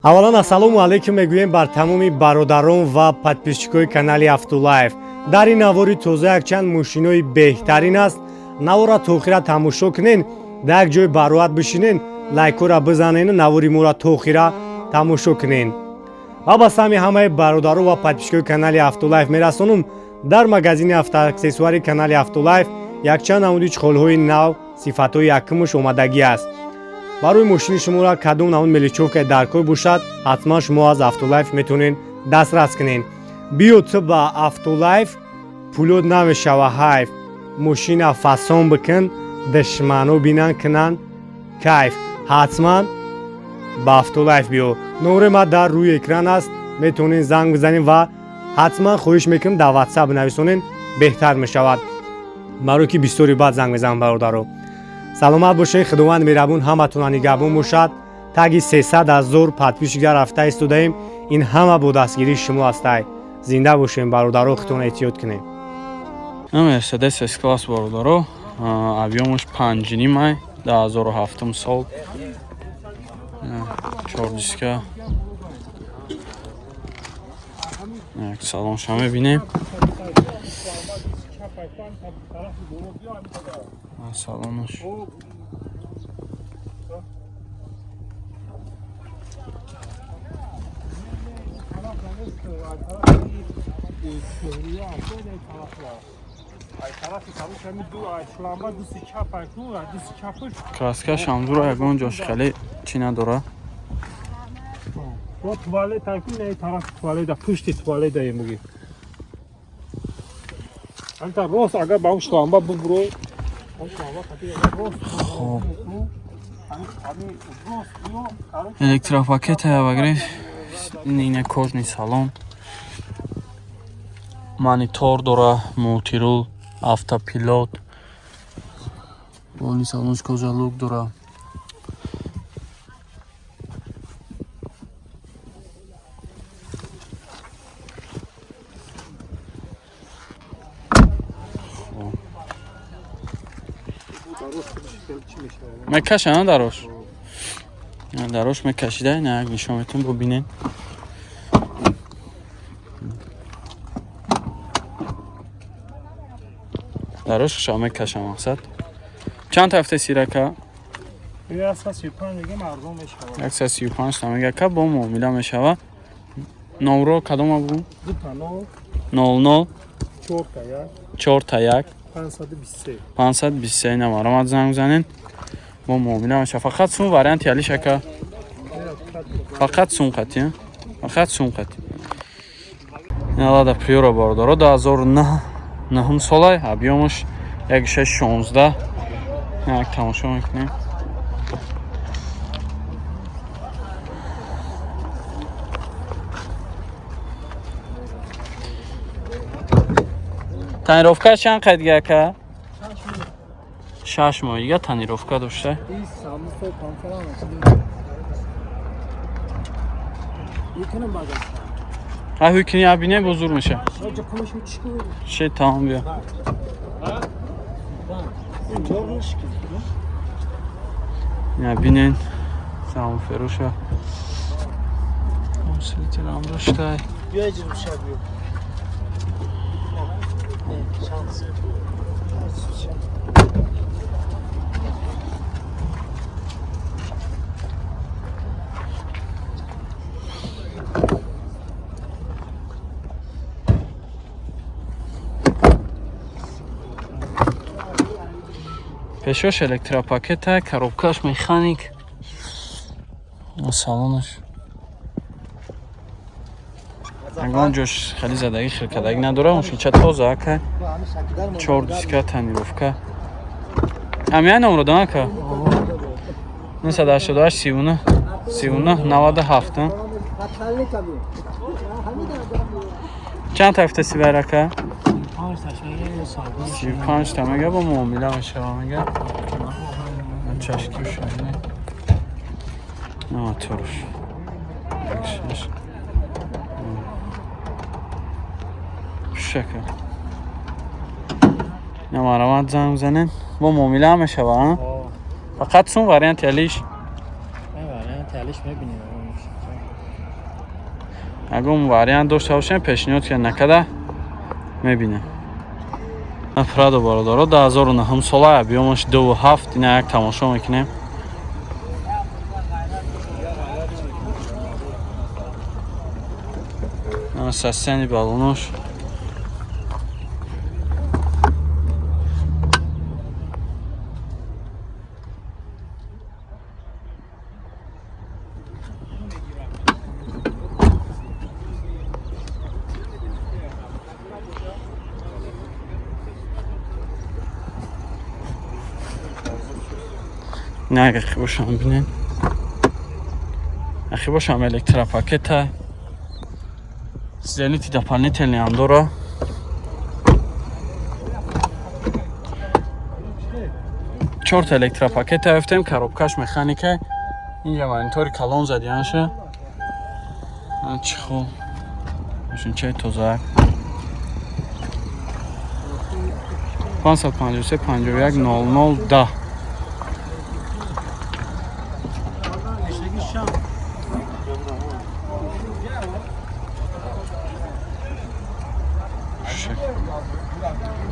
Аввалан, ассалому алайкум мегӯем бар тамоми бародарон ва подписчикои канали Автолайф. Дар ин навори тоза якчанд мошинои беҳтарин аст. Навора то охира тамошо кунен, дар як ҷой бароат бишинен, лайкҳоро бизанен, навори моро то охира тамошо кунен. Ва ба сами ҳамаи бародарон ва подписчикои канали Автолайф мерасонум: дар магазини автоаксессуари канали Автолайф якчанд намуди чехолҳои нав, сифатҳои якумуш омадагӣ аст. Барои мошини шуморо кадом намуд мелочёвка дар кор бошад, ҳатман шумо аз Автолайф метавонед дастрас кунед. Биё ту ба Автолайф, пулот намешава ҳайф. Мошина фасон бикун, душмано бинан, кунанд кайф. Ҳатман ба Автолайф биё. Номери ма дар рӯи экран аст, метавонед занг бизанед ва ҳатман хоҳиш мекунам, дар Ватсап нависонед, беҳтар мешавад, барое ки бисёри баъд занг мезанам. Бародаро, саломат бошед, Худованд меҳрабон ҳаматона нигаҳбон бошад. Таги 300 000 подписчика рафта истодаем, ин ҳама бо дастгирии шумо ҳастай. Зинда бошем, бародаро, худтон эҳтиёт кунем. Мерседес С класс, бародаро, объёмаш 5,5, 2007 сол, чор диска. Як салонша мебинем, салонаш. Краскаш ҳамзура, ягон ҷош хеле чӣ надора. Туалет айку, не, тарафи туалета, пушти туалета муги. Анта рост, агар ба он шланга бубуро, он шланга қати рост. Хоб, электропакет багри, ина кожаный салон, монитор дора, мультирул, автопилот, болни салонш кожа, люк дора. Мекаша на дарош, дарош мекашида. Ина як нишон метон, бубинен. Дарош ша мекаша. Мақсад, чанд ҳафта сирака? 135 мегака, бо муомила мешава. Номро кадома бугу? 00 4 1 523. Намаромад, занг занен, бо муомила мешава. Фақат сум варианти алиш ака, фақат сум қати, фақат сум қати. Лада Приора, бародаро, 2009 солай, объёмаш 1,16. Як тамошо мекунем. Тонировка чанд қайд дига, ака? 6 моҳ дига тонировка дошта. Ҳукини абине, бузург меша. Ше, тамом, биё. Ина бинен, салом феруша. Усилителам доштай. Биё, ҷимша, биё. Шанс. Пешош электропакета, коробкаш механик, салонаш ягон ҷош хеле задагӣ, хиркадагӣ надора. Мошинча тоза, ака, чор диска, тонировка. Ҳамяй номро дон, ака? 988 39 39 97. Чанд тафта сибар, ака? 35 та мега, бо муомила мешава, мега. Чашки шуне. Моторш. Шаш. Шака. Намарамат, занг занен. Бо муомила мешава, а? Фақат сум варианти алиш. Варианти алиш мебинем. Ягон вариант дошта бошем, пешниҳод ки накада мебинем. Прадо, бародаро, 2009 сола, объёмаш 2,7. Ина як тамошо мекунем. Состояние баллонош. Не, агар хибошам бинен, ахибошам электропакета, зенити дополнительный ҳам дора. Чорта электропакета ёфтем, коробкаш механика, инҷа монитори калон задианша, чӣ хуб, мошинчаи тозаак. 553 51 00 10.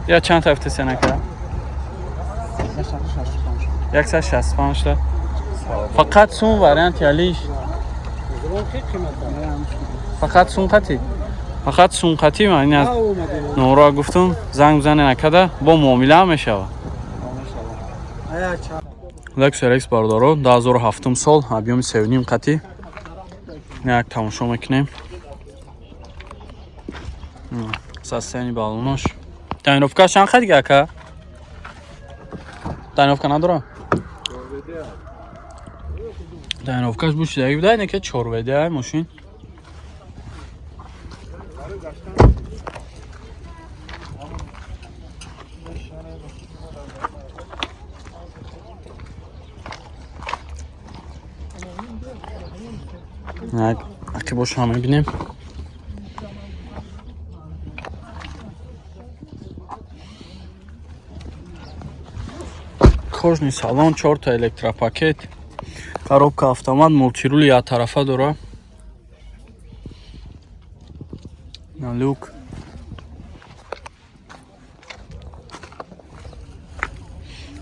Я чанд ҳафта сенака? 165 та. Фақат сум варианти алиш. Фақат сум қати. Фақат сум қати ман ин аз нора гуфтум, занг бизане накада бо муомила мешава. Lexus RX, бародаро, 2007 сол, объёми 3,5 қати. Як тамошо мекунем. Состояние баллонош. Тонировка чанд қад ака? Тонировка надора? Тонировкаш бушидаги буда, не ки 4 веда мошин. Як ақибош ҳам мебинем. Кожный салон, чорта электропакет, коробка автомат, мультирули яктарафа дора. На люк.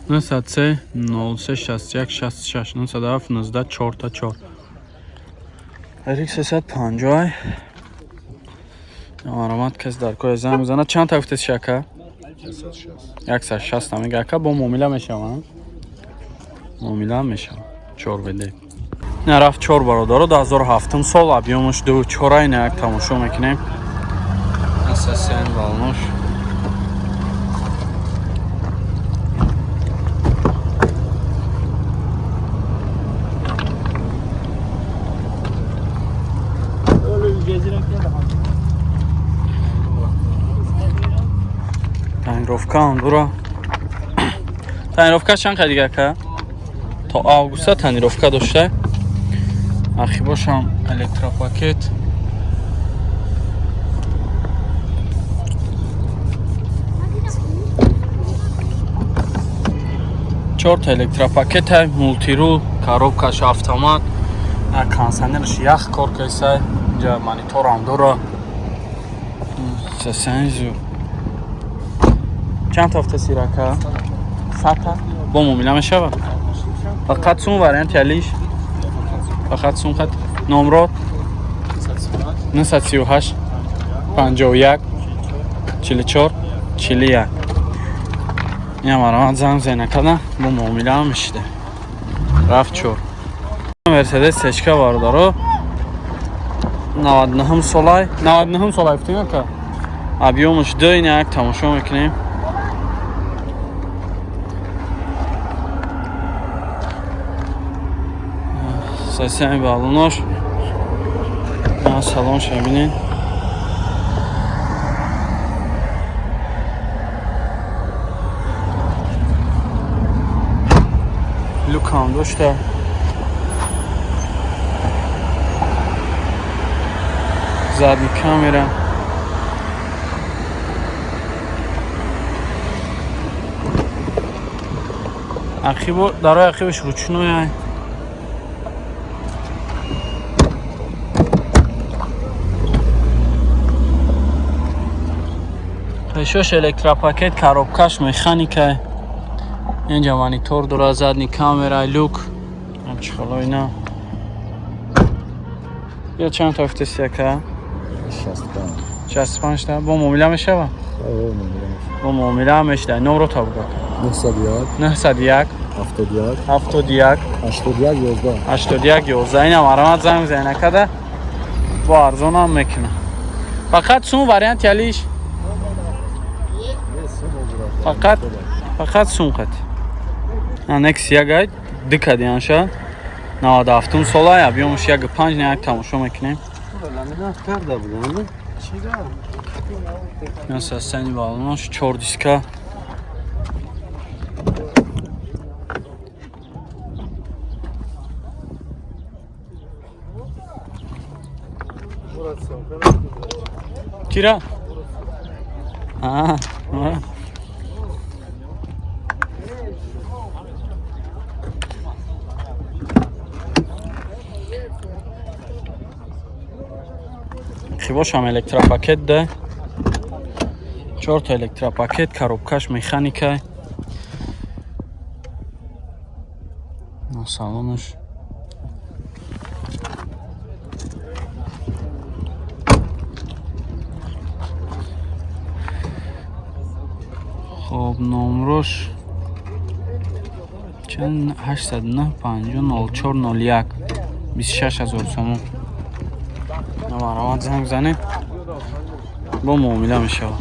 903 03 61 66 97 19 4 4. RX 350. Маромад, кас дар кор занг мезанад. Чанд та гуфтед, шака? 160 мега, ака, бо муомила мешаванд? Муомила мешаванд. 4 веде. На рафт 4, бародаро, 2007 сол, объёмаш 2,4. Ина як тамошо мекунем. Асасиан балнош. Тонировка ҳам дора. Тонировка чанд қад дига, ака? То августа тонировка дошта. Ахибошам электропакет. Чорта электропакета, мультирул, коробкаш автомат, на кондиционерш ях кор кайсай, инҷа мониторам дора. Сасанзу. Чанд ҳафта сирака? Сата? Бо муомила мешавад? Фақат сум варианти алиш? Фақат сум хат? Номрод? 938 51 44 41. Ина маромад, занг зена када бо муомила ҳам мешида. Рафт чор. Мерседес сечка, бародаро, 99 солай, 99 солай гуфтем, ака. Объёмаш 2. Ина як тамошо мекунем. Состояние баллонош. На салонша бинед. Люк ҳам дошта. Задний камера. Ақибо дарои ақибаш ручной ай. Пешош электропакет, коробкаш механика. Инҷа монитор дора, задний камера, люк. Ҳамчи хало ина. Я чанд та гуфтеси, ака? 65. 65 та. Бо муомила мешава? Бо муомила мешда. Номро та буга. 901 901 71 71 81 11. 81 11. Ина марамат занг бизанед, акада. Бо арзонам мекунам. Фақат сум вариант ялиш. Фақат сум қати. Анекс ягай дика дианша. 97 сола я биёмуш як 5 на як тамошо мекунем. Я састани балонош 4 диска. Кира? А, а. Хибошам электропакет да. Чорта электропакет, коробкаш механика. На салонаш. Хоб, номрош чанд? 809 50 04 01, 26 000 сомон. Намарамат занг занед, бо муомила мешавад.